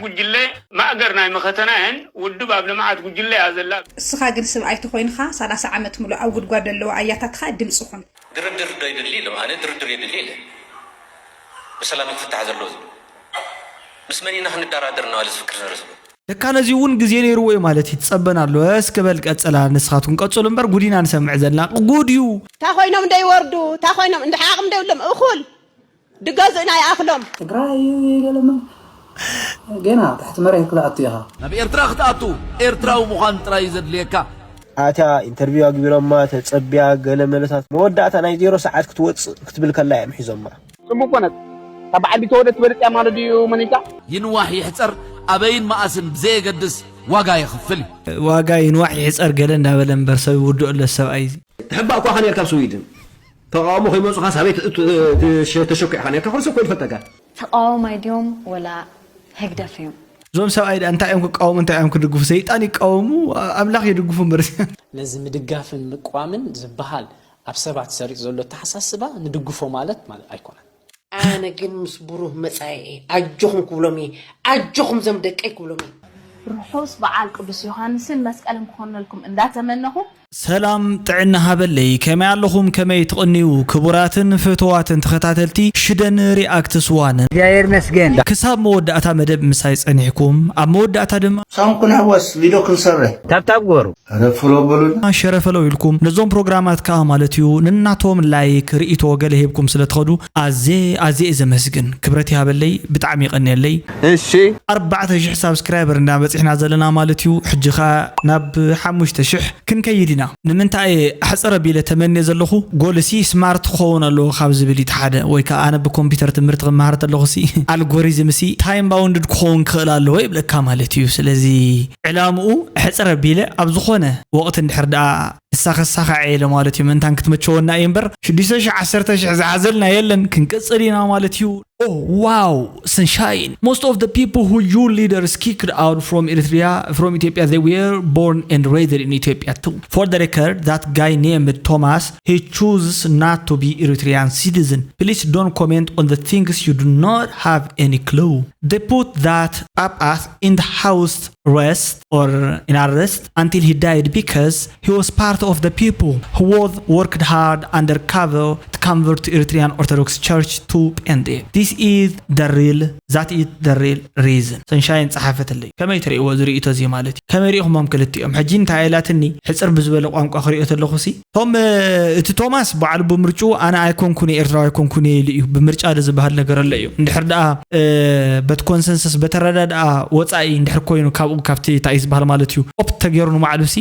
ጉጅለ ማእገር ናይ መኸተና እየን። ውድብ ኣብ ልምዓት ጉጅለ እያ ዘላ። እስኻ ግን ስብኣይ ተኾይንኻ ሰላሳ ዓመት ሙሉእ ኣብ ጉድጓድ ዘለዋ ኣያታትኻ ድምፂ ኹን። ድርድር ዶ ይደሊ ኢሎም ኣነ ድርድር የድሊ ኢለ ብሰላም ክፍታሕ ዘለዎ ዝብል ምስ መን ኢና ክንደራደር እናበለ ዝፍክር ዝነበረ ዘሎ። ለካ ነዚ እውን ግዜ ነይርዎ እዩ ማለት እዩ ትጸበን ኣሎ እስከ በል ቀጽላ ንስኻትኩም ቀጽሉ እምበር ጉድ ኢና ንሰምዕ ዘለና ጉድ እዩ። እንታይ ኮይኖም እንደ ይወርዱ እንታይ ኮይኖም እንደ ዓቕሚ እንደ ይብሎም እኹል ድገዝእና ይኣኽሎም። ትግራይ ገለመ ገና ትሕቲ መሬት ክትኣቱ ኢኻ። ናብ ኤርትራ ክትኣቱ ኤርትራዊ ምዃን ጥራይ እዩ ዘድልየካ። ኣትያ interview ኣግቢሮማ ተጸብያ ገለ መለታት መወዳእታ ናይ ዜሮ ሰዓት ክትወጽእ ክትብል ከላ እዮም ሒዞማ። ጽቡቅ ኮነት። ካብ በዓል ቢተወደድ ትበልጽ እያ ማለት ድዩ መኒካ? ይንዋሕ ይሕጸር ኣበይን መኣስን ብዘየገድስ ዋጋ የኽፍል እዩ። ዋጋ ይንዋሕ ይሕጸር ገለ እንዳበለ እምበር ሰብ ይውድኦ ኣሎ ሰብኣይ እዚ። ትሕባእ እኳ ኢኻ ነርካ ኣብ ስዊድን ተቓውሞ ከይመጹኻ ሳበይ ተሸኩዕኻ ነርካ ኩሉ ሰብ እኮ እዩ ዝፈልጠካ። ተቓዋማይ ድዮም ወላ ህግደፍ እዮም? እዞም ሰብኣይ ደኣ እንታይ እዮም ክቃወሙ እንታይ እዮም ክድግፉ? ሰይጣን ይቃወሙ ኣምላኽ ይድግፉ እምበር። ነዚ ምድጋፍን ምቅዋምን ዝበሃል ኣብ ሰባት ሰሪጹ ዘሎ ኣተሓሳስባ ንድግፎ ማለት ኣይኮነን። ኣነ ግን ምስ ብሩህ መጻኢ እየ ኣጆኹም ክብሎም እየ ኣጆኹም ዞም ደቀይ ክብሎም እየ። ርሑስ በዓል ቅዱስ ዮሃንስን መስቀልን ክኾነልኩም እንዳተመነኹ፣ ሰላም ጥዕና ሃበለይ ከመይ ኣለኹም ከመይ ትቕንዩ ክቡራትን ፍትዋትን ተኸታተልቲ ሽደን ሪኣክትስ ዋን እግዚኣብሔር ይመስገን ክሳብ መወዳእታ መደብ ምሳይ ጸኒሕኩም ኣብ መወዳእታ ድማ ሳምኩን ሃወስ ቪድዮ ክንሰርሕ ታብታብ ግበሩ ረፍሎ በሉና። ሸረፈለው ኢልኩም ነዞም ፕሮግራማት ከኣ ማለት እዩ ንናቶም ላይክ ርእይቶ ገለ ሂብኩም ስለ ትኸዱ ኣዜ ኣዜ እየ ዘመስግን። ክብረት ይሃበለይ ብጣዕሚ የቐንየለይ። እሺ ኣርባዕተ ሽሕ ሳብስክራይበር እንዳ በጺሕና ዘለና ማለት እዩ። ሕጂ ከኣ ናብ ሓሙሽተ ሽሕ ክንከይድ ኢና። ንምንታይ እየ ኣሕጽር ኣቢለ ተመንየ ዘለኹ? ጎልሲ ስማርት ክኸውን ኣለዎ ካብ ዝብል እዩ እቲ ሓደ። ወይ ከኣ ኣነ ብኮምፒውተር ትምህርቲ ክመሃር ተለኹሲ ኣልጎሪዝምሲ ታይም ባውንድድ ክኸውን ክኽእል ኣለዎ ይብለካ ማለት እዩ። ስለዚ ዕላምኡ ሕጽር ኣቢለ ኣብ ዝኾነ ወቕቲ እንድሕር ደኣ እሳኸሳኸዐ ኢለ ማለት እዩ ምእንታን ክትመቸወና እዩ እምበር ሽዱሽተ ሽሕ ዓሰርተ ሽሕ ዝሓዘልና የለን ክንቅጽል ኢና ማለት እዩ። Oh wow, Sunshine. Most of the people who you leaders kicked out from Eritrea, from Ethiopia, they were born and raised in Ethiopia too. For the record, that guy named Thomas, he chooses not to be Eritrean citizen. Please don't comment on the things you do not have any clue. They put that Papas in the house rest or in arrest until he died because he was part of the people who was worked hard undercover to convert to Eritrean Orthodox Church to Pente. This is the real, that is the real reason. ሰንሻይን ጸሓፈትለይ ከመይ ትርእይዎ ዝርእይቶ እዚ ማለት እዩ ከመይ ርኢኹሞም ክልቲኦም ሕጂ እንታይ ኢላትኒ ሕጽር ብዝበለ ቋንቋ ክርእዮ ተለኹሲ እቶም እቲ ቶማስ ባዕሉ ብምርጭኡ ኣነ ኣይኮንኩን ኤርትራዊ ኣይኮንኩን ኢሉ እዩ ብምርጫ ዶ ዝበሃል ነገር ኣሎ እዩ እንድሕር ደኣ በቲ ኮንሰንሰስ በተረዳድኣ ወፃኢ እንድሕር ኮይኑ ካብኡ ካብቲ እንታይ እዩ ዝበሃል ማለት እዩ ኦፕት ተገይሩ ንባዕሉ ሲ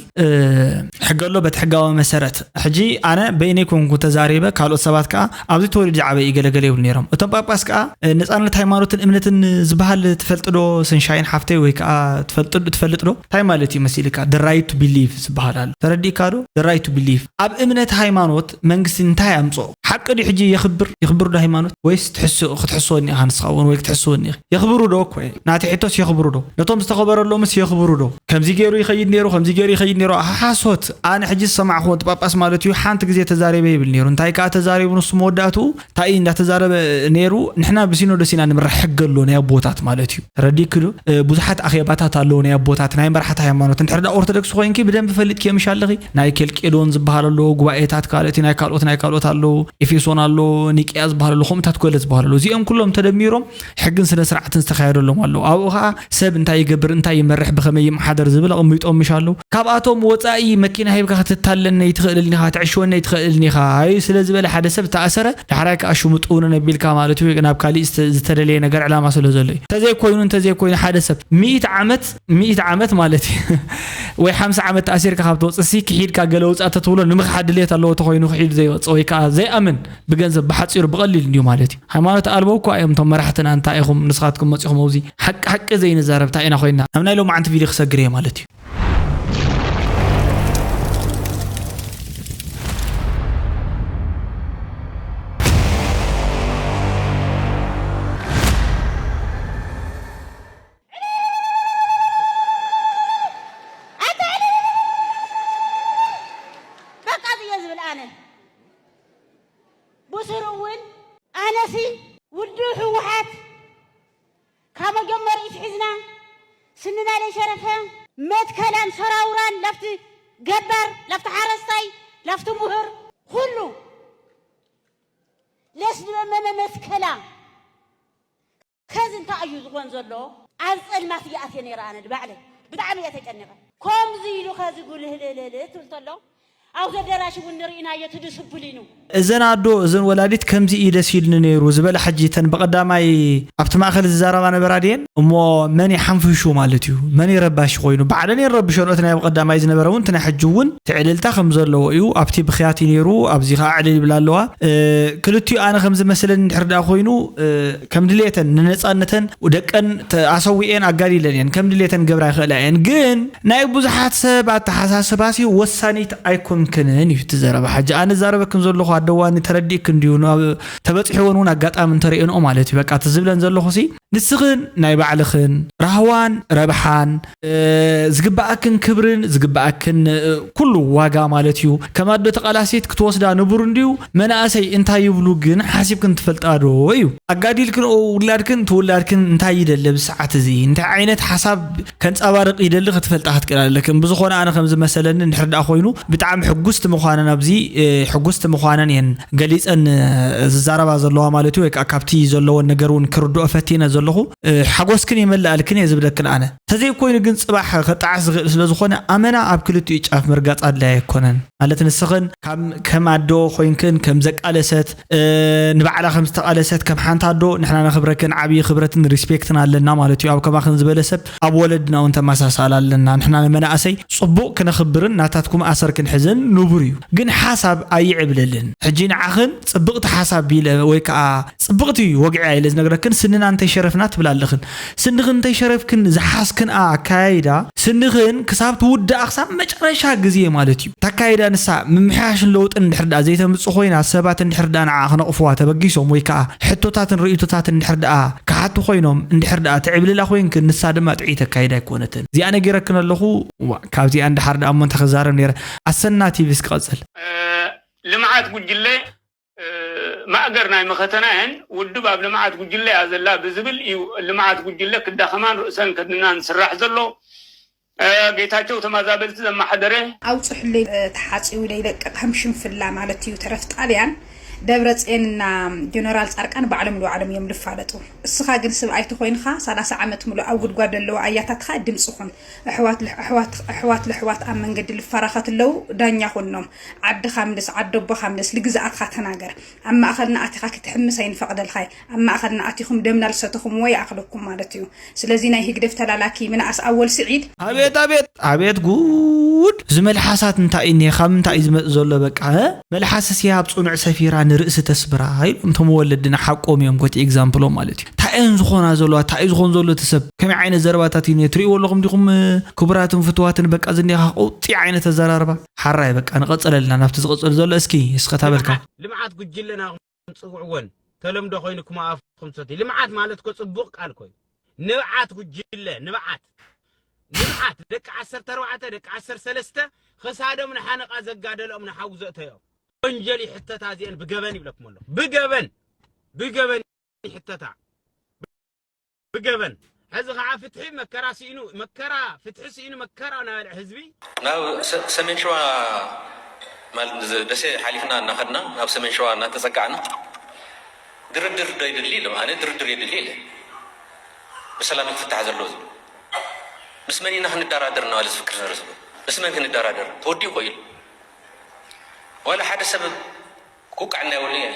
ሕገ ኣሎ በቲ ሕጋዊ መሰረት ሕጂ ኣነ በይነይ ኮንኩ ተዛሪበ ካልኦት ሰባት ከዓ ኣብዚ ተወሊዱ ዝዓበ እዩ ገለገለ ይብሉ ነይሮም እቶም ጳጳስ ከዓ ነፃነት ሃይማኖትን እምነትን ዝበሃል ትፈልጥ ዶ ሰንሻይን ሓፍተይ ወይ ከዓ ትፈልጥ ዶ እንታይ ማለት እዩ መሲልካ the right to believe ዝበሃል ኣሎ ተረዲእካ ዶ the right to believe ኣብ እምነት ሃይማኖት መንግስቲ እንታይ ኣምፅኦ ሓቂ ድዩ ሕጂ የኽብር የኽብር ዶ ሃይማኖት ወይስ ክትሕስወኒ ኢኻ ንስኻ እውን ወይ ክትሕስወኒ ኢኺ የኽብሩ ዶ እኮ ናተይ ሕቶስ የኽብሩ ዶ ነቶም ዝተኸበረሎምስ የኽብሩ ዶ ከምዚ ገይሩ ይኸይድ ነይሩ ከምዚ ገይሩ ይኸይድ ነይሩ ሓሶት ኣነ ሕጂ ዝሰማዕኹዎ እቲ ጳጳስ ማለት እዩ ሓንቲ ግዜ ተዛሪበ ይብል ነይሩ እንታይ ከዓ ተዛሪቡ ንሱ መወዳእትኡ እንታይ እዩ እንዳተዛረበ ነይሩ ንሕና ብሲኖዶስ ኢና ንምራሕ ሕጊ ኣሎ ናይ ኣቦታት ማለት እዩ ተረዲእኪ ዶ ብዙሓት ኣኼባታት ኣለዉ ናይ ኣቦታት ናይ መራሕቲ ሃይማኖት እንድሕር ዳ ኦርቶዶክስ ኮይንኪ ብደንቢ ፈሊጥኪ ምሽ ኣለኺ ናይ ኬልቄዶን ዝበሃል ኣሎ ጉባኤታት ካልኦት ናይ ካልኦት ናይ ካልኦት ኣለዉ ኤፌሶን ኣሎ ኒቅያ ዝበሃል ኣሎ ከምኡታት ኮለ ዝበሃል ኣሎ እዚኦም ኩሎም ተደሚሮም ሕግን ስነ ስርዓትን ዝተካየደሎም ኣለዉ ኣብኡ ከዓ ሰብ እንታይ ይገብር እንታይ ይመርሕ ብኸመይ ይመሓደር ዝብል ኣቐሚጦም ምሽ ኣለዉ ካብኣቶም ወፃኢ መኪና ሂብካ ክትታለኒ ትኽእልኒ ኢኻ ትዕሽወኒ ትኽእልኒ ኢኻ ኣይ ስለ ዝበለ ሓደ ሰብ ተኣሰረ ዳሕራይ ከዓ ሽሙ ጥውንን ኣቢልካ ማለት እዩ ናብ ካሊእ ዝተደለየ ነገር ዕላማ ስለ ዘሎ እዩ እንተዘይኮይኑ እንተዘይኮይኑ ሓደ ሰብ ሚእቲ ዓመት ሚእቲ ዓመት ማለት እዩ ወይ ሓምሳ ዓመት ተኣሲርካ ካብ ትወፅእ ሲ ክሒድካ ገለ ውፃእ ተትብሎ ንምኽሓድ ድሌት ኣለዎ ተኮይኑ ክሒዱ ዘይወፅእ ወይ ከዓ ዘይኣምን ብገንዘብ ብሓፂሩ ብቐሊል እንድዩ ማለት እዩ ሃይማኖት ኣልቦ እኳ እዮም እቶም መራሕትና እንታይ ኢኹም ንስኻትኩም መፂኹም ኣብዚ ሓቂ ሓቂ ዘይንዛረብ እንታይ ኢና ኮይንና ናብ ናይ ሎማዓንቲ ቪድዮ ክሰግር እየ ማለት እዩ በቃ እየ ዝብል ኣነ ብስሩ እውን ኣነሲ ውድብ ህወሓት መጀመሪት ሒዝና ስንና ለይሸረፈ መትከላን ሰራውራን ለፍቲ ገባር ለፍቲ ሓረስታይ ለፍቲ ምሁር ኩሉ ለስድበመመ መትከላ ከዚ እንታይ እዩ ዝኾን ዘሎ? ኣብ ጸልማት እየ ኣትየ ነይረ ኣነ ንባዕለይ ብጣዕሚ እየ ተጨኒቐ። ከምዚ ኢሉ ከዚ ጉልህልልል ትብል ተሎ ኣብዚ ኣዳራሽ እውን ንርኢናዮ እቲ ድስፕሊኑ። እዘን ኣዶ እዘን ወላዲት ከምዚ እዩ ደስ ኢልኒ ነይሩ ዝበለ ሕጂ እተን ብቐዳማይ ኣብቲ ማእከል ዝዛረባ ነበራ ድየን እሞ መን ይሓንፍሹ ማለት እዩ መን ይረባሽ ኮይኑ ባዕለን የረብሸን እቲ ናይ ብቐዳማይ ዝነበረ እውን እቲ ናይ ሕጂ እውን ትዕልልታ ከም ዘለዎ እዩ ኣብቲ ብኽያት እዩ ነይሩ ኣብዚ ከዓ ዕልል ይብላ ኣለዋ ክልቲኡ ኣነ ከም ዝመስለኒ እንድሕር ደኣ ኮይኑ ከም ድሌተን ንነፃነተን ደቀን ኣሰዊኤን ኣጋዲለን እየን ከም ድሌተን ገብራ ይኽእላ እየን ግን ናይ ብዙሓት ሰብ ኣተሓሳስባሲ ወሳኒት ኣይኮንክንን እዩ እቲ ዘረባ ሕጂ ኣነ ዛረበክን ዘለኹ ኣደዋኒ ተረዲእክን ድዩ ተበፂሕወን እውን ኣጋጣሚ እንተርእንኦ ማለት እዩ በቃ እቲ ዝብለን ዘለኹ ሲ ንስኽን ናይ ባዕልኽን ራህዋን ረብሓን ዝግበኣክን ክብርን ዝግበኣክን ኩሉ ዋጋ ማለት እዩ ከም ኣዶ ተቓላሲት ክትወስዳ ንቡር እንድዩ መናእሰይ እንታይ ይብሉ ግን ሓሲብክን ትፈልጣ ዶ እዩ ኣጋዲልክን ውላድክን ትውላድክን እንታይ ይደሊ ብሰዓት እዚ እንታይ ዓይነት ሓሳብ ከንፀባርቕ ይደሊ ክትፈልጣ ክትክእል ኣለክን ብዝኾነ ኣነ ከም ዝመሰለኒ እንድሕር ደኣ ኮይኑ ብጣዕሚ ሕጉስቲ ምዃነን ኣብዚ ሕጉስቲ ምዃነን እየን ገሊፀን ዝዛረባ ዘለዋ ማለት እዩ ወይ ከዓ ካብቲ ዘለዎን ነገር እውን ክርድኦ ፈቲነ ዘለኹ ሓጎስክን ይመልኣልክን እየ ዝብለክን ኣነ ተዘይኮይኑ ግን ፅባሕ ከጣዓስ ዝኽእል ስለ ዝኾነ ኣመና ኣብ ክልቲኡ ጫፍ ምርጋፅ ኣድላይ ኣይኮነን ማለት ንስኽን ከም ኣዶ ኮይንክን ከም ዘቃለሰት ንባዕላ ከም ዝተቃለሰት ከም ሓንቲ ኣዶ ንሕና ነኽብረክን ዓብዪ ክብረትን ሪስፔክትን ኣለና ማለት እዩ ኣብ ከማኽን ዝበለ ሰብ ኣብ ወለድና እውን ተመሳሳል ኣለና ንሕና ንመናእሰይ ፅቡቅ ክነኽብርን ናታትኩም ኣሰር ክንሕዝን ንቡር እዩ ግን ሓሳብ ኣይዕብለልን ሕጂ ንዓኽን ፅብቅቲ ሓሳብ ቢለ ወይ ከዓ ፅብቅቲ ወግዒ ኢለ ዝነግረክን ስንና እንተይሸረፍና ትብላ ኣለኽን ስንኽን እንተይሸረፍክን ዝሓዝክንኣ ኣካያይዳ ስንኽን ክሳብ ትውዳኣ ክሳብ መጨረሻ ግዜ ማለት እዩ ታካይዳ ንሳ ምምሕያሽን ለውጥን እንድሕር ደኣ ዘይተምፅእ ኮይና ሰባት እንድሕር ደኣ ንዓ ክነቕፍዋ ተበጊሶም ወይ ከዓ ሕቶታትን ርእቶታትን እንድሕር ደኣ ክሓቱ ኮይኖም እንድሕር ደኣ ትዕብልላ ኮይንክን ንሳ ድማ ጥዒት ኣካይዳ ኣይኮነትን እዚኣ ነጊረክን ኣለኹ ካብዚኣ እንድሓር ደኣ እሞ እንታይ ክዛረብ ነይረ ኣሰና ቲቪ እስክቐፅል ልምዓት ጉጅለ ማእገር ናይ መኸተና እየን ውድብ ኣብ ልምዓት ጉጅለ እያ ዘላ ብዝብል እዩ ልምዓት ጉጅለ ክዳኸማን ርእሰን ከድናን ዝስራሕ ዘሎ ጌታቸው ተማዛበልቲ ዘማሓደረ ኣውፅሑለይ ተሓፂቡ ለይለቅቕ ከም ሽንፍላ ማለት እዩ ተረፍ ጣልያን ደብረፅየንና ጀነራል ፃርቃን ባዕሎም ንባዕሎም እዮም ልፋለጡ እስኻ ግን ስብኣይ ተኾይንኻ ሰላሳ ዓመት ሙሉእ ኣብ ጉድጓድ ለለዋ ኣያታትኻ ድምፂ ኹን ኣሕዋት ለሕዋት ኣብ መንገዲ ልፋራኸት ለዉ ዳኛ ኹኖም ዓድኻ ምልስ ዓዲ ኣቦኻ ምልስ ልግዝኣትኻ ተናገር ኣብ ማእኸልና ኣቲኻ ክትሕምስ ኣይንፈቕደልኻይ ኣብ ማእኸልና ኣቲኹም ደምና ልሰተኹምዎ ይኣኽለኩም ማለት እዩ ስለዚ ናይ ህግደፍ ተላላኪ ምንኣስ ኣወል ስዒድ ኣቤት ኣቤት ኣቤት ጉድ እዚ መልሓሳት እንታይ እዩ ካብ ምንታይ እዩ ዝመፅ ዘሎ በቃ መልሓስስ ኣብ ፅኑዕ ሰፊራ ንርእሲ ተስብራ ኢሎም እቶም ወለድና ሓቆም እዮም ኮቲ example ኦም ማለት እዩ እንታይ እየን ዝኾና ዘለዋ እንታይ እዩ ዝኾን ዘሎ እቲ ሰብ ከመይ ዓይነት ዘረባታት እዩ ትርእይዎ ኣለኹም ዲኹም ክቡራትን ፍትዋትን በቃ ዝኒኻ ቀውጢ ዓይነት ኣዘራርባ ሓራይ በቃ ንቐፅለልና ናብቲ ዝቐፅል ዘሎ እስኪ እስኸ ታበልካ ልምዓት ጉጅለና ጽውዕወን ተለምዶ ኮይኑ ክሞ ኣፍኩም ሰትዩ ልምዓት ማለት ኮ ጽቡቕ ቃል ኮዩ ንብዓት ጉጅለ ንብዓት ንብዓት ደቂ ዓሰርተ ኣርባዕተ ደቂ ዓሰርተ ሰለስተ ክሳዶም ንሓነቓ ዘጋደልኦም ንሓው ዘእተዮም ወንጀል ይሕተታ እዚአን ብገበን ይብለኩም ኣሎ ብገበን ብገበን ይሕተታ ብገበን ሕዚ ከዓ ፍትሒ መከራ ስኢኑ መከራ ፍትሒ ስኢኑ መከራ ናበልዕ ህዝቢ ናብ ሰሜን ሸዋ ማለት ደሴ ሓሊፍና እናኸድና ናብ ሰሜን ሸዋ እናተፀጋዕና ድርድር ዶ ይድሊ ኢሎም ኣነ ድርድር የድሊ ኢለ ብሰላም ክፍታሕ ዘለዎ ዝብል ምስ መን ኢና ክንደራደር እናበለ ዝፍክር ዝነበረ ዘሎ ምስ መን ክንደራደር ተወዲኡ እኮ ኢሉ ዋላ ሓደ ሰብ ክውቃዕና የብሉን እየ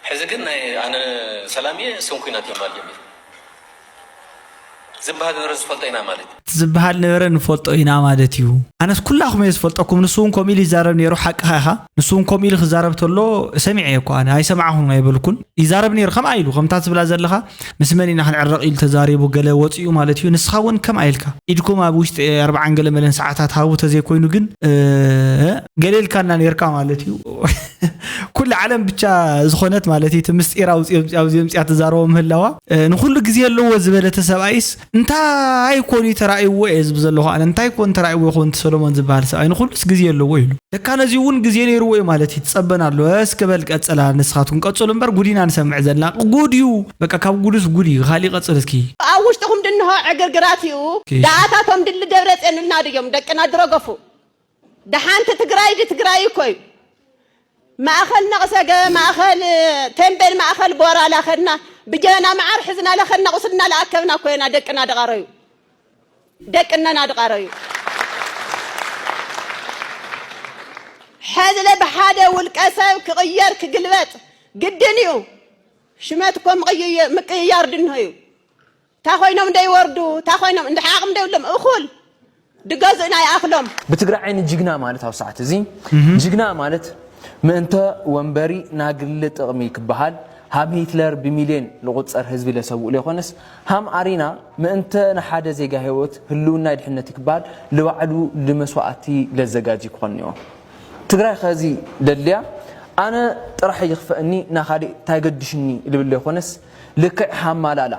ሕዚ ግን ናይ ኣነ ሰላም እየ እሶም ኩናት እዮም ማለት ጀሚሩ ዝበሃል ነበረ ዝፈልጦ ኢና ማለት እዩ። ዝበሃል ነበረ ንፈልጦ ኢና ማለት እዩ። ኣነስ ኩላኹም እየ ዝፈልጠኩም። ንሱ እውን ከምኡ ኢሉ ይዛረብ ነይሩ። ሓቅኻ ኢኻ። ንሱ እውን ከምኡ ኢሉ ክዛረብ ተሎ ሰሚዐ እየ እኮ ኣነ። ኣይሰማዕኹን ኣይበልኩን። ይዛረብ ነይሩ ከምኣ ኢሉ ከምታ ትብላ ዘለኻ ምስ መን ኢና ክንዕረቕ ኢሉ ተዛሪቡ ገለ ወፂኡ ማለት እዩ። ንስኻ እውን ከምኣ ኢልካ ኢድኩም ኣብ ውሽጢ ኣርብዓን ገለ መለን ሰዓታት ሃቡ ተዘይኮይኑ ግን ገለ ኢልካና ነይርካ ማለት እዩ። ዓለም ብቻ ዝኾነት ማለት እዩ። እቲ ምስጢር ኣውፂኦም ኣብዚ ምፅያ ትዛረቦ ምህላዋ፣ እ፣ ንኹሉ ግዜ ኣለዎ ዝበለ እቲ ሰብኣይስ እንታይ ኮን ተራእይዎ እየ ዝብ ዘለኹ ኣነ። እንታይ ኮን ተራእይዎ ይኸውን እቲ ሰሎሞን ዝበሃል ሰብኣይ? ንኹሉስ ግዜ ኣለዎ ኢሉ። ለካ ነዚ እውን ግዜ ነይርዎ እዩ ማለት እዩ። ትጸበን ኣሎ። እስከ በል ቀጽላ፣ ንስኻትኩም ቀጽሉ እምበር፣ ጉድ ኢና ንሰምዕ ዘለና። ጉድ እዩ። በቃ ካብ ጉድስ ጉድ እዩ። ካሊእ ቀጽል እስኪ። ኣብ ውሽጥኹም ድንሆ ዕግርግራት እዩ። ኦኬ። ደኣታቶም ድሊ ደብረጽዮን ኢልና ድዮም ደቅና ድረገፉ። ደሓንቲ ትግራይ ድትግራይ እኮ እዩ። ማእኸል ነቕሰገ፣ ማእኸል ተምቤን፣ ማእኸል ቦራ ላኸድና፣ ብጀበና መዓር ሕዝና ላኸድና፣ ቁስልና ለኣከብና እኮ ኢና ደቅና ድቓረዩ። ደቅነና ድቓረዩ። ሕዝለ ብሓደ ውልቀ ሰብ ክቕየር ክግልበጥ ግድን እዩ። ሽመት እኮ ምቕይየ-፣ ምቅይያር ድንሆ እዩ። እታ ኮይኖም ደይወርዱ፣ እታ ኮይኖም እንድሕር ዓቕሚ ደይብሎም እኹል ድገዝእና ይኣኽሎም። ብትግራይ ዓይኒ ጅግና ማለት ኣብ ሰዓት እዚ ጅግና ማለት ምእንተ ወንበሪ ናግሊ ጥቕሚ ክበሃል ሃም ሂትለር ብሚልዮን ልቑጸር ህዝቢ ለሰውእ ለይኮነስ ሃም ኣሪና ምእንተ ንሓደ ዜጋ ህይወት ህልውና ድሕነት ክበሃል ልባዕሉ ልመስዋእቲ ለዘጋጂ ክኾን እኒኦ። ትግራይ ኸዚ ደልያ ኣነ ጥራሕ ይኽፈእኒ ናኻሊእ ታይገድሽኒ ልብል ለይኮነስ ልክዕ ሃማላላ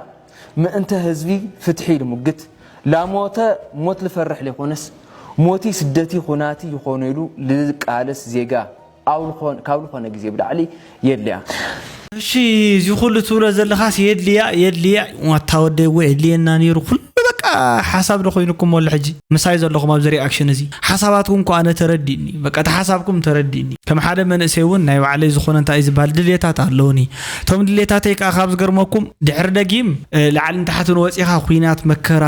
ምእንተ ህዝቢ ፍትሒ ልሙግት ላሞተ ሞት ልፈርሕ ለይኮነስ ሞቲ ስደቲ ኹናቲ ይኾኑ ኢሉ ልቃለስ ዜጋ ኣብ ልኾን-፣ ካብ ልኾነ ግዜ ብላዕሊ የድልያ። እሺ፣ እዚ ኩሉ ትብሎ ዘለኻስ የድልያ፣ የድልያ፣ ዋታ ወደይ እወ የድልየና ነይሩ። ኩሉ በቃ ሓሳብ ዶ ኮይኑኩም ኣሎ ሕጂ? ምሳይ ዘለኹም ኣብዚ ሪኣክሽን እዚ። ሓሳባትኩም እኮ ኣነ ተረዲእኒ። በቃ እቲ ሓሳብኩም ተረዲእኒ። ከም ሓደ መንእሰይ እውን ናይ ባዕለይ ዝኾነ እንታይ እዩ ዝበሃል ድልየታት ኣለውኒ። እቶም ድልየታተይ ከዓ ካብ ዝገርመኩም ድሕሪ ደጊም፣ እ፣ ላዕልን ታሕትን ወፂኻ ኩናት መከራ፣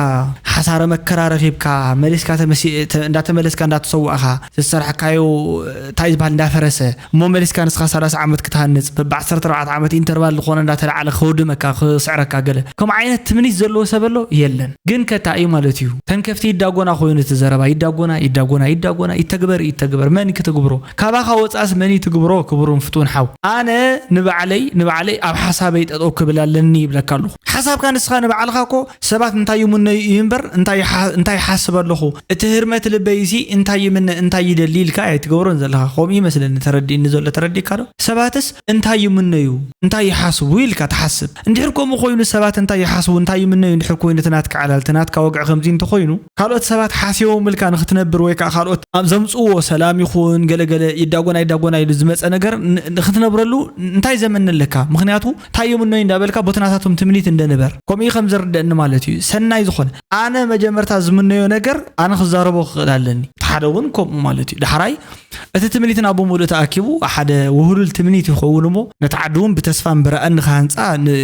ሓሳረ መከራ ረኺብካ፣ መሊስካ ተመሲ-፣ ተ-፣ እንዳተመለስካ እንዳተሰዋእኻ፣ ዝሰራሕካዮ፣ እ፣ እንታይ ዝበሃል እንዳፈረሰ፣ እሞ መሊስካ ንስኻ ሰላሳ ዓመት ክትሃንጽ፣ በብ ዓሰርተ ኣርባዕተ ዓመት ኢንተርቫል ዝኾነ እንዳተላዕለ ከውድመካ፣ ክስዕረካ ገለ። ከምኡ ዓይነት ትምኒት ዘለዎ ሰብ ኣሎ? የለን። ግን ከ እንታይ እዩ ማለት እዩ? ተንከፍቲ ይዳጎና ኮይኑ እቲ ዘረባ፣ ይዳጎና፣ ይዳጎና፣ ይዳጎና፣ ይተግበር፣ ይተግበር። መን ክትግብሮ? ካባኻ ወጻእስ መን ይትግብሮ? ክቡርን ፍቱውን ሓው። ኣነ ንባዕለይ፣ ንባዕለይ ኣብ ሓሳበይ ጠጠው ክብል ኣለኒ ይብለካ ኣለኹ። ሓሳብካ ንስኻ ንባዕልኻ እኮ ሰባት እንታይ ይምነዩ እዩ እምበር እንታይ ይሓ-፣ እንታይ ይሓስብ ኣለኹ? እቲ ህርመት ልበይሲ እንታይ ይምነ፣ እንታይ ይደሊ ኢልካ ኣይትገብሮን ዘለኻ። ከምኡ ይመስለኒ ተረዲእኒ ዘሎ፣ ተረዲእካ ዶ? ሰባትስ እንታይ ይምነዩ፣ እንታይ ይሓስቡ ኢልካ ትሓስብ። እንድሕር ከምኡ ኮይኑ ሰባት እንታይ ይሓስቡ፣ እንታይ ይምነዩ እንድሕር ኮይኑ እቲ ናትካ ዕላል፣ እቲ ናትካ ወግዒ ከምዚ እንተኾይኑ፣ ካልኦት ሰባት ሓሲቦም ኢልካ ንክትነብር ወይ ከዓ ካልኦት ኣብ ዘምጽዎ ሰላም ይኹን ገለገለ ይዳጎና ይዳጎና ኢሉ ዝመጸ ነገር ን-፣ ንክትነብረሉ እንታይ ዘመን ኣለካ? ምኽንያቱ እንታይ ይምነዩ እንዳበልካ ቦቲ ናታቶም ትምኒት እንደንበር። ከምኡ እዩ ከም ዝርደእኒ ማለት እዩ። ሰናይ ዝኾነ ኣነ መጀመርታ ዝምነዮ ነገር ኣነ ክዛረቦ ክኽእል ኣለኒ። እቲ ሓደ እውን ከምኡ ማለት እዩ። ዳሕራይ እቲ ትምኒት ናብ ብምሉእ ተኣኪቡ ሓደ ውህሉል ትምኒት ይኸውን እሞ ነቲ ዓዲ እውን ብተስፋን ብራእን ንክሃንፃ ን-፣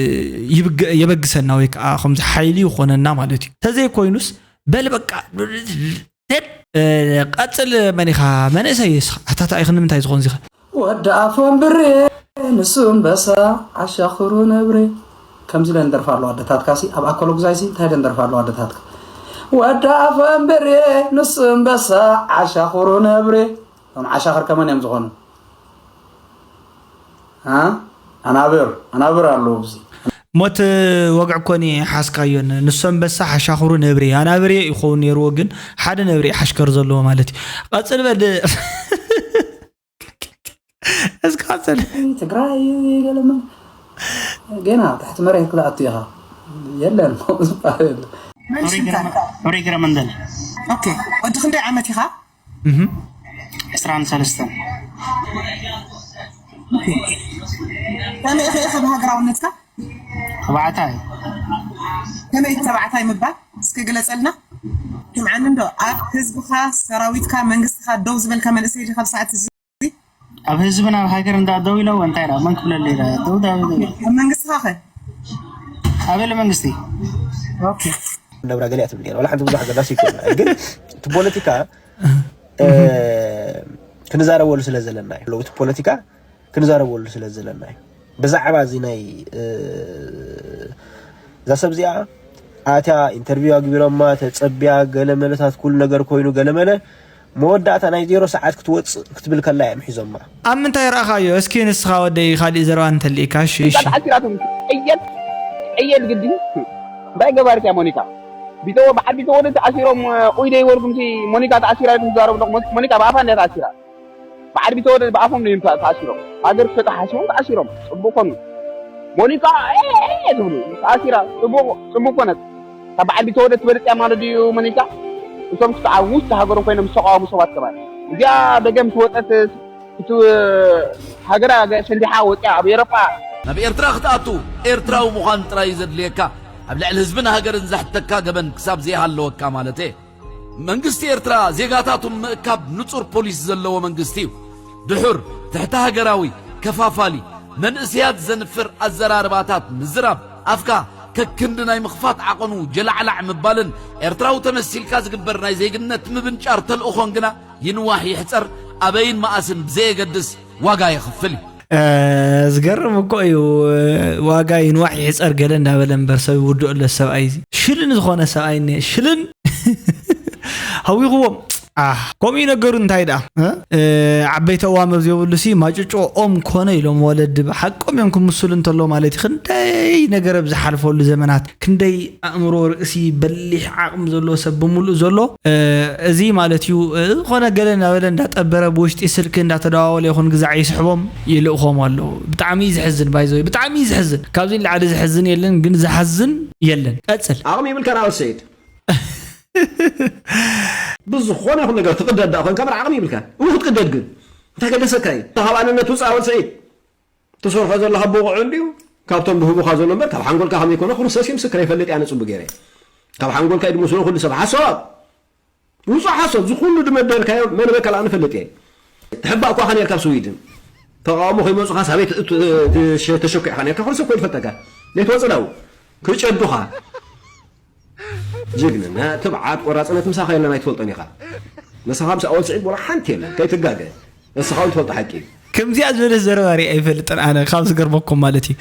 ይብገ-፣ የበግሰና ወይ ከዓ ከምዚ ሓይሊ ይኾነና ማለት እዩ። ተዘይኮይኑስ በል በቃ ቴድ፣ እ፣ ቀጽል መን ኢኻ? መንእሰይ እስኻ? ኣታ እንታይ ኢኺ? ንምንታይ ዝኾን ዚኸ? ወዲ ኣፎም ብሬ ንሱ እምበሳ ዓሻኽሩ ነብሬ። ከምዚ ኢለን ደርፋ ኣለዋ ኣደታትካ ሲ፣ ኣብ ኣኮሎጉዛይ ሲ እንታይ ኢለን ደርፋ ኣለዋ ኣደታትካ? ወዲ ኣፎም ብሬ ንሱ እምበሳ ዓሻኽሩ ነብሬ። እቶም ዓሻኽር ከመን እዮም ዝኾኑ? አ? ኣናብር፣ ኣናብር ኣለዉ ኣብዚ። ሞት ወግዒ ኮኒ ሓስካዮን። ንሶም በሳ ሓሻኽሩ ነብሪ። ኣናብር ይኸውን ነይርዎ፣ ግን ሓደ ነብሪ ሓሽከር ዘለዎ ማለት እዩ። ቀጽል በል። እስኪ ቀጽል። ትግራይ ገለመ ገና ኣብ ትሕቲ መሬት ክትኣቱ ኢኻ። የለን፣ ዝበሃል የለን። መን ሽምካ? ኦሬግረ መንደል። ኦኬ፣ ወዲ ክንደይ ዓመት ኢኻ? እህ። ዕስራን ሰለስተን። ኦኬ። ከመይ ኢኻ ኢኻ ብሃገራውነትካ? ተባዕታይ። ከመይ ተባዕታይ ምባል? እስኪ ግለጸልና። ስምዓኒ እንዶ፣ ኣብ ህዝብኻ፣ ሰራዊትካ፣ መንግስትኻ ደው ዝበልካ መንእሰይ ዲኻ ኣብ ሰዓት እዚ? ኣብ ህዝብን ኣብ ሃገር እንዳ ደው ኢለዎ እንታይ ደኣ መን ክብለለይ ደኣ? ደው ደው ደው። ኣብ መንግስትኻ ኸ? ኣበለ መንግስቲ? ኦኬ። ነብራ ገሊኣ ትብል እያ። ዋላ ሓንቲ ብዙሕ ኣገዳሲ ኣይኮነን። ግን እቲ ፖለቲካ፣ እ፣ ክንዛረበሉ ስለ ዘለና እዩ። እቲ ፖለቲካ ክንዛረበሉ ስለ ዘለና እዩ። ብዛዕባ እዚ ናይ፣ እ፣ እዛ ሰብ እዚኣ ኣትያ ኢንተርቪው ኣግቢሮማ ተጸቢያ ገለ መለታት ኩሉ ነገር ኮይኑ ገለ መለ መወዳእታ ናይ ዜሮ ሰዓት ክትወጽእ ክትብል ከላ እዮም ሒዞማ። ኣብ ምንታይ ረኣኻዮ? እስኪ ንስኻ ወደይ ካሊእ ዘረባ እንተልኢካ፣ እሺ፣ እሺ። ተዓሲራቶም ቀየድ፣ ቀየድ ግዲ እንታይ ገባርት እያ ሞኒካ? ቢተዎ፣ በዓል ቢተዎ ዶ ተዓሲሮም፣ ኡይ ደይ ወርኩም ሲ ሞኒካ ተዓሲራ ኢልኩም ትዛረቡ ኣለኹም። ሞኒካ ብኣፋ እንድያ ተዓሲራ። በዓል ቢተወደድ ብኣፎም ድዮም ተኣሲሮም? ሃገር ክሸጡ ሓሲቦም ተኣሲሮም። ጽቡቕ ኮኑ። ሞኒካ፣ ኤ፣ ኤ፣ ኤ፣ ዝብሉ ተኣሲራ። ጽቡቕ፣ ጽቡቕ ኮነት። ካብ በዓል ቢተወደድ ትበልጽ እያ ማለት ድዩ ሞኒካ? እቶም ክሳዕ ኣብ ውሽጢ ሃገሮም ኮይኖም ዝተቃወሙ ሰባት ከማን። እዚኣ ደገ ምስ ወጸት፣ እቲ ሃገራ ገ-፣ ሰንዲሓ ወጽያ ኣብ ኤውሮጳ። ናብ ኤርትራ ክትኣቱ ኤርትራዊ ምዃን ጥራይ እዩ ዘድልየካ። ኣብ ልዕሊ ህዝብን ሃገርን ዘሕተካ ገበን ክሳብ ዘይሃለወካ ማለት እየ። መንግስቲ ኤርትራ ዜጋታቱ ምእካብ ንጹር ፖሊሲ ዘለዎ መንግስቲ እዩ። ድሑር፣ ትሕቲ ሃገራዊ፣ ከፋፋሊ፣ መንእሰያት ዘንፍር ኣዘራርባታት ምዝራብ፣ ኣፍካ ከክንዲ ናይ ምኽፋት ዓቐኑ ጀላዕላዕ ምባልን ኤርትራዊ ተመሲልካ ዝግበር ናይ ዜግነት ምብንጫር ተልእኾን ግና ይንዋሕ ይሕጸር ኣበይን መኣስን ብዘየገድስ ዋጋ የኽፍል እዩ። ዝገርም እኮ እዩ። ዋጋ ይንዋሕ ይሕፀር ገለ እንዳበለ እምበር ሰብ ይውድኦ ኣሎ ሰብኣይ እዚ ሽልን ዝኾነ ሰብኣይ እኒአ ሽልን ሃዊኽዎም። ኣህ፣ ከምኡ እዩ ነገሩ። እንታይ ደኣ ዓበይቲ ኣዋም ኣብ ዘይብሉ ሲ ማጭጮ ኦም ኮነ ኢሎም ወለዲ ሓቆም እዮም ክምስሉ እንተሎ ማለት እዩ። ክንደይ ነገር ኣብ ዝሓልፈሉ ዘመናት ክንደይ ኣእምሮ ርእሲ በሊሕ ዓቕሚ ዘለዎ ሰብ ብምሉእ ዘሎ እዚ ማለት እዩ። ዝኾነ ገለ እናበለ እንዳጠበረ ብውሽጢ ስልኪ እንዳተደዋወለ ይኹን ግዛዕ ይስሕቦም ይልእኾም ኣለዉ። ብጣዕሚ እዩ ዝሕዝን ባይዘወይ ብጣዕሚ እዩ ዝሕዝን። ካብዚ ንላዕሊ ዝሕዝን የለን ግን ዝሓዝን የለን። ቀፅል። ዓቕሚ ይብልካ ናወት ሰይድ ብዝኾነ ይኹን ነገር ትቕደድ ዳ ኮይንካ በር ዓቕሚ ይብልካ እው ክትቅደድ ግን እንታይ ገደሰካ እዩ ካብ ኣንነት ውፃእ ወል ሰይድ ትሰርሖ ዘለኻ ብቑዕ እንድዩ ካብቶም ብህቡኻ ዘሎ እምበር ካብ ሓንጎልካ ከመይ ኮነ ክርስቶስ እዩ ምስክር ኣይፈልጥ እያ ነፅቡ ገይረ ካብ ሓንጎልካ እዩ ድመስሎ ኩሉ ሰብ ሓሶት ውፁእ ሓሶት ዝኩሉ ድመደልካዮ መን በካ ንፈልጥ እየ ትሕባእ እኳ ነርካ ኣብ ስዊድን ተቃውሞ ከይመፁኻ ሳበይ ተሸኩዕካ ነርካ ኩሉ ሰብ ኮ ይፈልጠካ ዘይትወፅእ ዳው ክጨዱኻ ጅግንነት፣ ትብዓት፣ ቆራፅነት ምሳኻ የለን ኣይትፈልጦን ኢኻ። ንስኻ ምስ ኣወል ስዒድ ወላ ሓንቲ የለን ከይትጋገ። ንስኻ እውን ትፈልጦ ሓቂ እዩ። ከምዚኣ ዝበለት ዘረባ ሪኣ ኣይፈልጥን ኣነ ካብ ዝገርመኩም ማለት እዩ።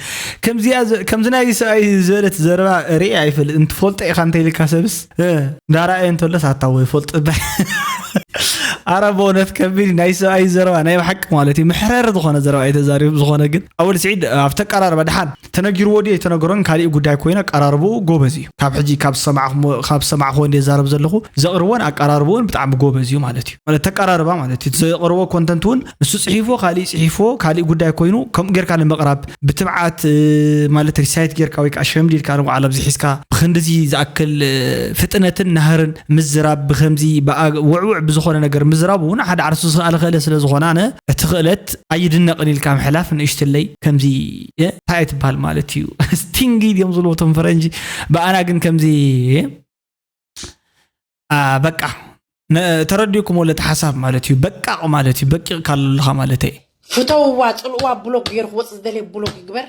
ከምዚ ናይ ሰብኣይ ዝበለት ዘረባ ሪኣ ኣይፈልጥን። ትፈልጦ ኢኻ እንተኢልካ ሰብስ እንዳረኣየ እንተሎስ ኣታ ወይ ፈልጡ እባ። ኣረ ብእውነት ከቢድ ናይ ሰብኣይ ዘረባ ናይ ብሓቂ ማለት እዩ። መሕረሪ ዝኾነ ዘረባ እዩ ተዛሪቡ። ዝኾነ ግን ኣወል ስዒድ ኣብቲ ኣቀራርባ ደሓን ተነጊርዎ ድዩ ኣይተነገሮን ካሊእ ጉዳይ ኮይኑ ኣቀራርብኡ ጎበዝ እዩ። ካብ ሕጂ ካብ ዝሰማዕኹዎ እንድየ ዝዛረብ ዘለኹ ዘቕርቦን ኣቀራርብኡን ብጣዕሚ ጎበዝ እዩ ማለት እዩ። ማለት ተቀራርባ ማለት እዩ። ዘቕርቦ ኮንተንት እውን ንሱ ፅሒፎ ካሊእ ፅሒፎ ካሊእ ጉዳይ ኮይኑ ከምኡ ጌርካ ንምቕራብ ብትብዓት ማለት ሪሳይት ጌርካ ወይ ከዓ ሸምዲድካ ንባዕል ኣብዚ ሒዝካ ብክንድዚ ዝኣክል ፍጥነትን ናህርን ምዝራብ ብከምዚ ውዕውዕ ብዝኾነ ነገር ምዝራብ እውን ሓደ ዓርሱ ዝኽኣለ ክእለት ስለዝኾነ ኣነ እቲ ክእለት ኣይድነቕን ኢልካ ምሕላፍ ንእሽትለይ ከምዚ እንታይ ትበሃል ማለት እዩ ስቲንጊ ድዮም ዝብልዎ እቶም ፈረንጂ ብኣና ግን ከምዚ በቃ ተረዲእኩም ወለ ሓሳብ ማለት እዩ በቃቕ ማለት እዩ በቂቕካ ኣለካ ማለት እየ ፍተውዋ ፅልእዋ ብሎክ ገይሩ ክወፅእ ዝደለየ ብሎክ ይግበር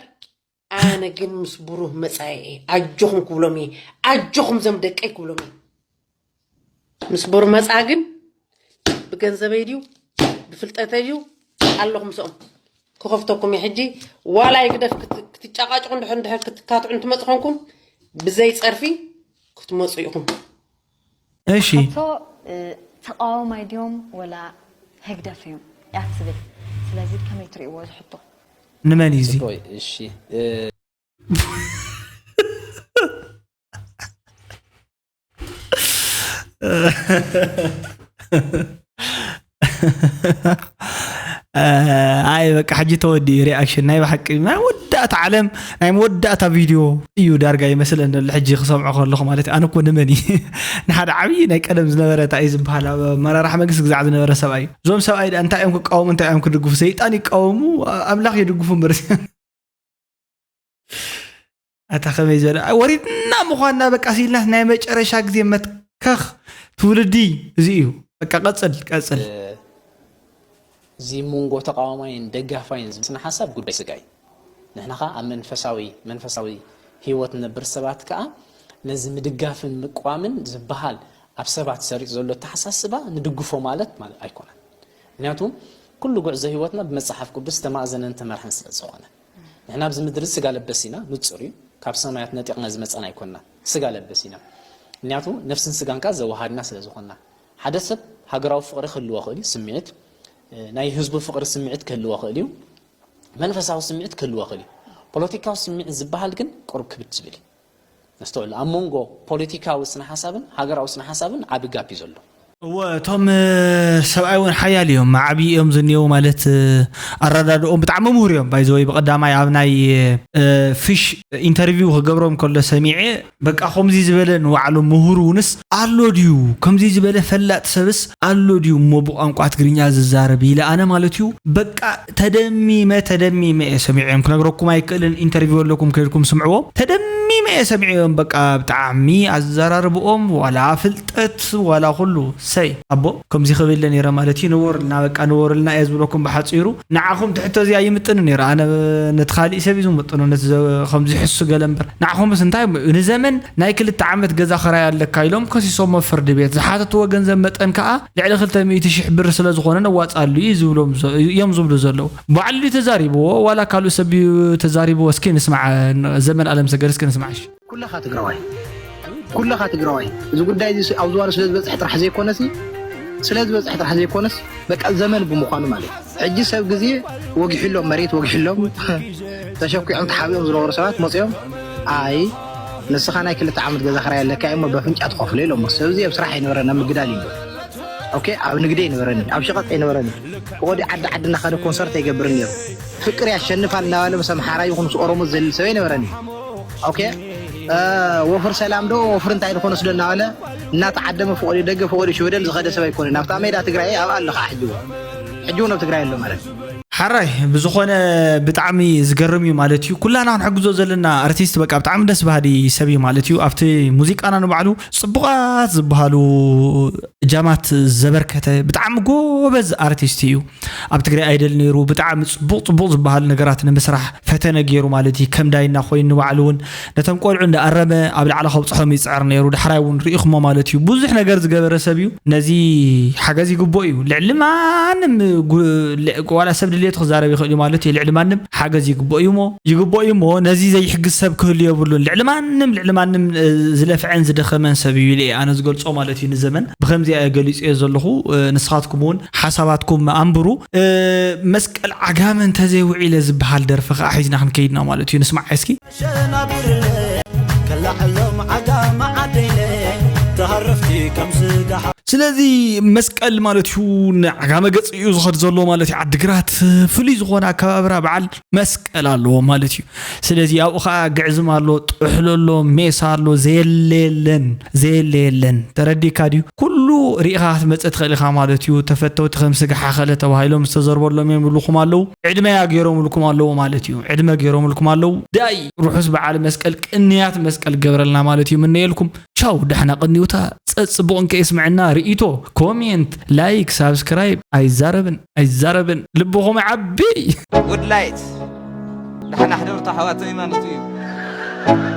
ኣነ ግን ምስ ብሩህ መፃኢ እየ ኣጆኹም ክብሎም እየ ኣጆኹም ዘም ደቀይ ክብሎም እየ ምስ ብሩህ መፃ ግን ብገንዘበይ ድዩ ብፍልጠተይ ድዩ ኣለኹ ምስኦም ክኸፍተኩም እየ ሕጂ ዋላ ይግደፍ ክትጫቃጭቑ እንድሕር እንድሕር ክትካትዑ እንትመፅ ኾንኩም ብዘይ ፀርፊ ክትመፁ ኢኹም እሺ ተቃዋማይ ድዮም ወላ ህግደፍ እዮም እያ ትብል ስለዚ ከመይ ትርእይዎ ዝሕቶ ንመን እዩ እዚ እሺ ኣይ በቃ ሕጂ ተወዲኡ ሪኣክሽን ናይ ብሓቂ ናይ መወዳእታ ዓለም ናይ መወዳእታ ቪድዮ እዩ ዳርጋ ይመስለኒ ኣሎ ሕጂ ክሰምዖ ከለኹ ማለት ኣነ እኮ ንመን እዩ ንሓደ ዓብዪ ናይ ቀደም ዝነበረ እንታይ እዩ ዝበሃል ኣብ ኣመራርሓ መንግስቲ ግዛዕ ዝነበረ ሰብኣይ እዩ እዞም ሰብኣይ እንታይ እዮም ክቃወሙ እንታይ እዮም ክድግፉ ሰይጣን ይቃወሙ ኣምላኽ የድግፉ እምበር ኣታ ከመይ ዝበለ ወሪድና ምዃንና በቃ ሲልናስ ናይ መጨረሻ ግዜ መትከኽ ትውልዲ እዚ እዩ በቃ ቀፅል ቀፅል እዚ መንጎ ተቃዋማይን ደጋፋይን ዝብል ስነ ሓሳብ ጉዳይ ስጋ እዩ ንሕና ከዓ ኣብ መንፈሳዊ መንፈሳዊ ህይወት ንነብር ሰባት ከዓ ነዚ ምድጋፍን ምቅዋምን ዝበሃል ኣብ ሰባት ሰሪፅ ዘሎ ኣተሓሳስባ ንድግፎ ማለት ማለት ኣይኮነን ምክንያቱ ኩሉ ጉዕዞ ህይወትና ብመፅሓፍ ቅዱስ ዝተማእዘነን ተመርሐን ስለ ዝኾነ ንሕና ኣብዚ ምድሪ ስጋ ለበስ ኢና፣ ንጹር እዩ፣ ካብ ሰማያት ነጢቕና ዝመጻና ኣይኮንናን፣ ስጋ ለበስ ኢና። ምኽንያቱ ነፍስን ስጋን ከኣ ዘወሃድና ስለ ዝኾንና። ሓደ ሰብ ሃገራዊ ፍቕሪ ክህልዎ ይኽእል እዩ፣ ስምዒት፣ ናይ ህዝቡ ፍቕሪ ስምዒት ክህልዎ ይኽእል እዩ፣ መንፈሳዊ ስምዒት ክህልዎ ይኽእል እዩ። ፖለቲካዊ ስምዒት ዝበሃል ግን ቁሩብ ክብድ ዝብል እዩ። ነስተውዕል፣ ኣብ መንጎ ፖለቲካዊ ስነ ሓሳብን ሃገራዊ ስነ ሓሳብን ዓቢ ጋፕ እዩ ዘሎ። እወ እቶም ሰብኣይ እውን ሓያል እዮም፣ ዓብዪ እዮም ዝኒአው። ማለት ኣረዳድኦም ብጣዕሚ ምሁር እዮም። ባይዘወይ ብቐዳማይ ኣብ ናይ ፍሽ ኢንተርቪው ክገብሮም ከሎ ሰሚዐ፣ በቃ ከምዚ ዝበለ ንባዕሉ ምሁር እውንስ ኣሎ ድዩ፣ ከምዚ ዝበለ ፈላጥ ሰብስ ኣሎ ድዩ እሞ ብቋንቋ ትግርኛ ዝዛረብ ኢለ ኣነ ማለት እዩ። በቃ ተደሚመ ተደሚመ እየ ሰሚዐዮም፣ ክነግረኩም ኣይክእልን። ኢንተርቪው ኣለኩም ከይድኩም ስምዕዎ። ተደሚመ እየ ሰሚዐዮም። በቃ ብጣዕሚ ኣዘራርብኦም ዋላ ፍልጠት ዋላ ኩሉ ሰይ ኣቦ ከምዚ ክብል ነይረ ማለት እዩ። ንበሩልና በቃ ንበሩልና እየ ዝብለኩም ብሓፂሩ። ንዓኹም ትሕቶ እዚ ኣይምጥን ነይረ። ኣነ ነቲ ካሊእ ሰብ እዩ ዝምጥኖ ነቲ ዘ- ከምዚ ሕሱ ገለ እምበር ንዓኹምስ እንታይ ንዘመን ናይ ክልተ ዓመት ገዛ ኸራይ ኣለካ ኢሎም ከሲሶሞ ፍርዲ ቤት። ዝሓተትዎ ገንዘብ መጠን ከዓ ልዕሊ ክልተ ሚእቲ ሽሕ ብር ስለ ዝኾነ ነዋፅኣሉ እዩ ዝብሎም ዘ- እዮም ዝብሉ ዘለዉ። ባዕሉ ተዛሪብዎ ዋላ ካልኡ ሰብ እዩ ተዛሪብዎ? እስኪ ንስማዕ። ዘመን ኣለምሰገድ እስኪ ንስማዕ እሺ። ኩለኻ ትግራዋይ ኩለኻ ትግራዋይ እዚ ጉዳይ እዚ ኣብ ዝዋኑ ስለ ዝበፅሕ ጥራሕ ዘይኮነሲ ስለ ዝበፅሕ ጥራሕ ዘይኮነስ በቃ ዘመን ብምዃኑ ማለት እዩ። ሕጂ ሰብ ግዜ ወጊሕሎም መሬት ወጊሕሎም ተሸኪዖም ተሓቢኦም ዝነበሩ ሰባት መፅኦም ኣይ ንስኻ ናይ ክልተ ዓመት ገዛ ክራይ ኣለካ እሞ በፍንጫ ትኸፍሎ ኢሎም። ሰብ እዚ ኣብ ስራሕ ኣይነበረን ኣብ ምግዳል እዩ። ኦኬ ኣብ ንግዲ ኣይነበረን ኣብ ሸቐጥ ኣይነበረን። ብቆዲ ዓዲ ዓዲ እናኸደ ኮንሰርት ኣይገብርን ነይሩ። ፍቅር ያሸንፋል እናባለ ምስ ኣምሓራ ይኹን ምስ ኦሮሞ ዝዘልል ሰብ ኣይነበረን እዩ። ኦኬ ወፍር ሰላም ዶ ወፍር እንታይ ዝኾነ ስዶ እናበለ እናተዓደመ ፍቆዲ ደገ ፍቆዲ ሽወደን ዝኸደ ሰብ ኣይኮነ ናብታ ሜዳ ትግራይ ኣብ ኣለኻ ሕጂ እውን ሕጂ እውን ኣብ ትግራይ ኣሎ ማለት እዩ። ሓራይ ብዝኾነ ብጣዕሚ ዝገርም እዩ ማለት እዩ። ኩላና ክንሕግዞ ዘለና ኣርቲስት በቃ ብጣዕሚ ደስ ባህሊ ሰብ እዩ ማለት እዩ። ኣብቲ ሙዚቃና ንባዕሉ ፅቡቓት ዝበሃሉ እጃማት ዘበርከተ ብጣዕሚ ጎበዝ ኣርቲስት እዩ። ኣብ ትግራይ ኣይደል ነይሩ ብጣዕሚ ፅቡቕ ፅቡቕ ዝበሃሉ ነገራት ንምስራሕ ፈተነ ገይሩ ማለት እዩ። ከም ዳይና ኮይኑ ንባዕሉ እውን ነቶም ቆልዑ እንዳኣረመ ኣብ ላዕሊ ከብፅሖም ይፅዕር ነይሩ። ዳሕራይ እውን ርኢኹሞ ማለት እዩ። ብዙሕ ነገር ዝገበረ ሰብ እዩ። ነዚ ሓገዝ ይግብኦ እዩ። ልዕሊ ማንም ዋላ ሰብ ድሌቱ ክዛረብ ይኽእል እዩ ማለት እዩ። ልዕሊ ማንም ሓገዝ ይግብኦ እዩ ሞ ይግብኦ እዩ ሞ ነዚ ዘይሕግዝ ሰብ ክህሉ የብሉን። ልዕሊ ማንም ልዕሊ ማንም ዝለፍዐን ዝደኸመን ሰብ እዩ ኢለ ኣነ ዝገልፆ ማለት እዩ። ንዘመን ብከምዚ እየ ገሊፁ እየ ዘለኹ። ንስኻትኩም እውን ሓሳባትኩም ኣንብሩ። መስቀል ዓጋመ እንተዘይውዒለ ዝበሃል ደርፊ ከዓ ሒዝና ክንከይድና ማለት እዩ። ንስማዕ እስኪ። ሸናብርለ ከላዕሎም ዓጋመ ዓደይለ ተሃረፍቲ ከም ስጋሓ ስለዚ መስቀል ማለት እዩ ንዓጋመ ገፅ እዩ ዝኸድ ዘሎ ማለት እዩ። ዓድግራት ፍሉይ ዝኾነ ኣከባብራ በዓል መስቀል ኣለዎ ማለት እዩ። ስለዚ ኣብኡ ከዓ ግዕዝም ኣሎ፣ ጥሕሎ ኣሎ፣ ሜሳ ኣሎ፣ ዘየለ የለን፣ ዘየለ የለን። ተረዲእካ ድዩ? ኩሉ ርኢኻ ክትመፅእ ትኽእል ኢኻ ማለት እዩ። ተፈተውቲ ከም ስጋ ሓኸለ ተባሂሎም ዝተዘርበሎም እዮም ይብልኹም ኣለዉ። ዕድመያ ገይሮምልኩም ኣለዉ ማለት እዩ። ዕድመ ገይሮምልኩም ኣለዉ። ዳይ ርሑስ በዓል መስቀል ቅንያት መስቀል ገበረልና ማለት እዩ ምነየልኩም። ቻው ዳሕና ቅንዩታ ጸጽቡቕ እንከ የስምዐና ርእይቶ ኮሜንት ላይክ ሳብስክራይብ ኣይዛረብን ኣይዛረብን ልብኹም ዓቢ። Good light ዳሕና ሕደሩ ኣሕዋተይ ማለት እዩ።